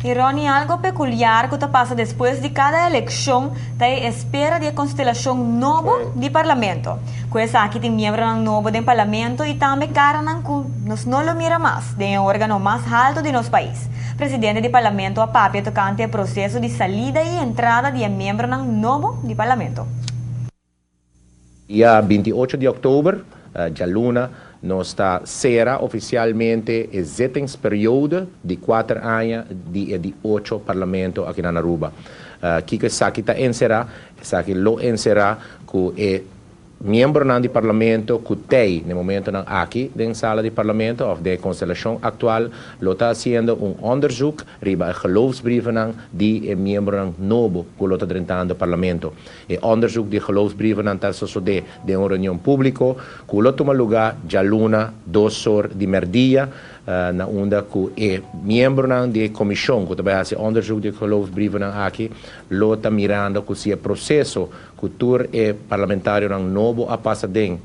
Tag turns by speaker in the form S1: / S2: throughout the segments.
S1: Y Ronnie, algo peculiar cu ta pasa despues di cada eleccion ta e espera di constelacion nobo di parlamento. Cu esaki tin miembro nobo di parlamento y tambe caranan cu nos no lo mira mas, den e organo mas halto di nos pais. Presidente di parlamento a papia tocante e proceso di salida y entrada di miembro nobo di parlamento.
S2: Dia 28 di october, dialuna, nos ta sera oficialmente e zittingsperiode di 4 aña di 8 parlamento aki na Aruba. Kico esaki ta encera? Esaki lo encera cu e miembro di parlamento cu tin na e momento aki den sala di parlamento of di constelacion actual lo ta haciendo un onderzoek riba e geloofsbrieven di e miembro nobo cu lo ta drentando parlamento. E onderzoek di geloofsbrieven ta sucede den un reunion publico cu lo tuma luga dialuna 2 or di merdia, na unda cu e miembro di comision cu tambe ta haci onderzoek di geloofsbrieven aki lo ta mirando cu si e proceso cu tur e parlamentario nobo a pasa den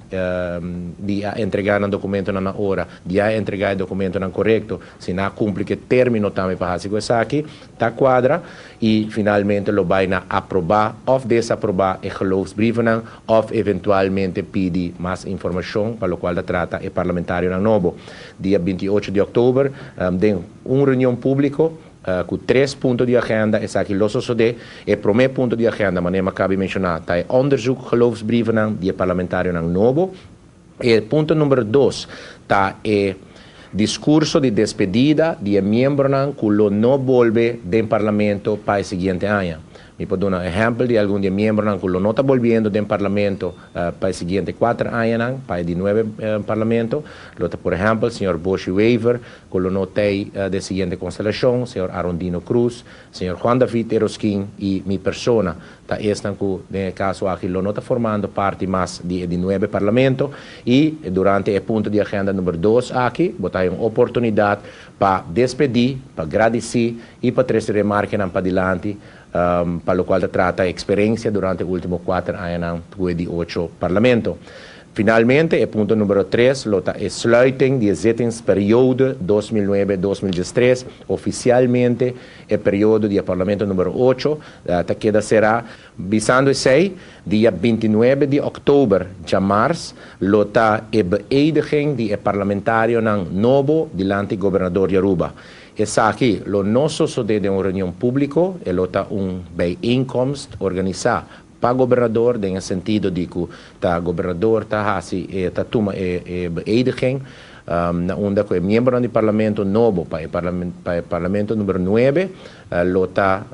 S2: di a entrega un documento na ora, di a entrega e documento corecto, si nan a cumpli cu termino tambe pa haci esaki, ta cuadra y finalmente lo bay na aproba of desaproba e geloofsbrieven of eventualmente pidi mas informacion pa loke ta trata e parlamentario nobo. Dia 28 di october, tin un reunion publico cu tres punto di agenda. Esaki lo sucede. E prome punto di agenda, manera mi a caba di menciona, ta e onderzoek geloofsbrieven di parlamentario nobo. E punto number 2 ta e discurso di despedida di miembro cu lo no bolbe den parlamento pa e siguiente aña. Mi por duna un ehempel di algun di miembro cu no ta bolbiendo den parlamento pa e siguiente 4 aña, pa e di 9 parlamento. Lo ta, por ehempel, señor Booshi Wever, cu no ta den siguiente constelacion, señor Arondino Cruz, señor Juan David Eroskin y mi persona. Ta esnan cu, den caso aki, lo no ta formando parti mas di 9 parlamento y durante e punto di agenda number 2 aki, bo tin un oportunidad pa despedi, pa gradici y pa trece remarkenan padilanti, pa loke ta trata experiencia durante e ultimo 4 aña di 8 parlamento. Finalmente, e punto number 3, lo ta e sluiting di zittingsperiode 2009-2013, oficialmente e periodo di parlamento number 8, ta keda sera, bisando esey, dia 29 di october, diamars, lo ta e beëdiging di e parlamentario nobo dilanti gobernador di Aruba. Esaki lo no sucede den un reunion publico, e lo ta un bijeenkomst organisa pa gobernador, den sentido di cu ta gobernador ta hasi e ta tuma e beëdiging, na unda cu e miembro di parlamento nobo pa e parlamento number 9 lo ta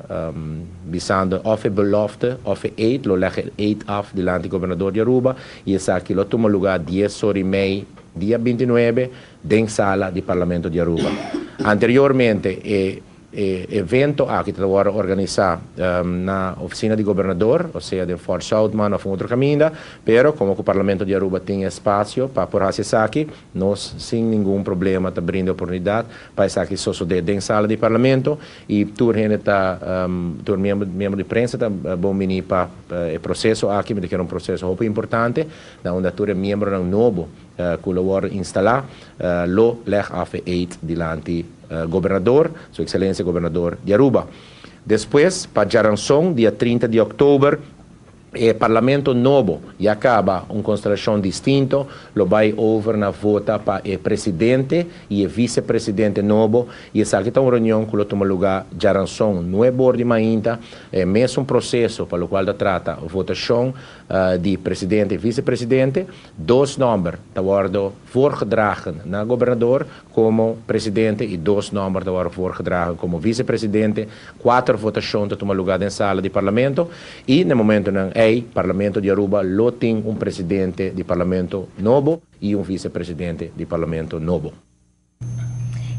S2: bisando of e belofte of e eed, lo leg e eed af dilanti gobernador di Aruba y esaki lo tuma luga 10 or y mei dia 29 den sala di parlamento di Aruba. Anteriormente e evento aki ta wordo organisa na oficina di gobernador, o sea, di Fort Zoutman of otro caminda, pero como e parlamento di Aruba tin espacio pa por haci esaki, nos sin ningun problema ta brinda oportunidad pa esaki sucede den sala di parlamento y tur hende ta tur miembro di prensa ta bon bini pa e proceso aki, cu ta un proceso hopi importante, na unda tur miembro nobo cu lo wordo instala, lo leg af eed dilanti gobernador, su excelencia gobernador di Aruba. Despues, pa diaranson, dia 30 di october, e parlamento nobo ya caba un constelacion distinto, lo bay over na vota pa e presidente y e vicepresidente nobo y esaki ta un reunion cu lo tuma luga diaranson 9 or di mainta, e mesun proceso pa loke ta trata votacion di presidente y vicepresidente, dos nomber ta worden voorgedragen na gobernador como presidente y dos nomber ta worden voorgedragen como vicepresidente, cuater votacion ta tuma luga den sala di parlamento y na e momento nan ey parlamento di Aruba lo tin un presidente di parlamento nobo y un vicepresidente di parlamento nobo.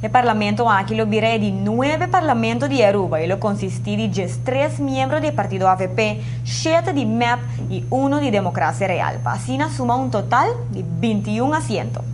S1: E parlamento aki lo bira di 9 parlamento di Aruba y lo consisti di 3 miembro di partido AVP, 7 di MEP y 1 di Democracia Real. Asina suma un total di 21 asiento.